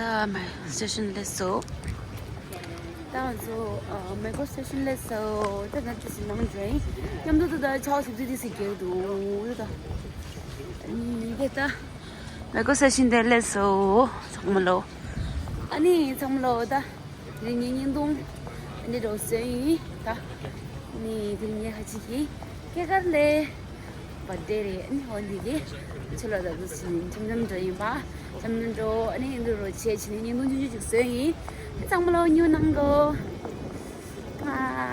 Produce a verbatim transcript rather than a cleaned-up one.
ཨ་མེ་སི་ཊེ་ཤན་སླེབས་སོང་། ད་ང་ཚོ་ཨ་མེ་ཊོ་སི་ཊེ་ཤན་སླེབས་སོང་། ད་ང་ཚོ་ཞིག་ནང་འགྲོ་ཡིན། མཉམ་དུ་ད་ལྟ་ཆའོ་ཞིབ་ཏུ་དེ་སི་རྒྱག་འདུག་ད། ཨ་ནི་ད་ལྟ་མེ་ཊོ་སི་ཊེ་ཤན་དེ་སླེབས་སོང་། ཚང་མ་ལོ། ཨ་ནི་ཚང་མ་ལོ་ད། དེ་རིང་ངའི་བརྙན་ཐུང་འདི་འདྲ་བཟོས་ཡིན་ད། ནི་དེ་རིང་ངའི་ཁ་ཅིག་གི་སྐྱེས་སྐར་ལས་བར་ཌེ་རེད། ཨ་ནི་འོ་འདི་གི་ཆུ་ལ་ད་དུ་ཕྱིན་འཆམ་འཆམ་འགྲོ་ཡིན་པ། འཆམ་འཆམ་འགྲོ། ཨ་ནི་འདི་རོ་ཆེ་ཕྱིན་ནས་བརྙན་ཐུང་ཆུང་ཆུང་ཅིག་བཟོས་ཡིན། ཨ་ཚང་མ་ལོ་ཉུ་གནང་གོ། ཨ།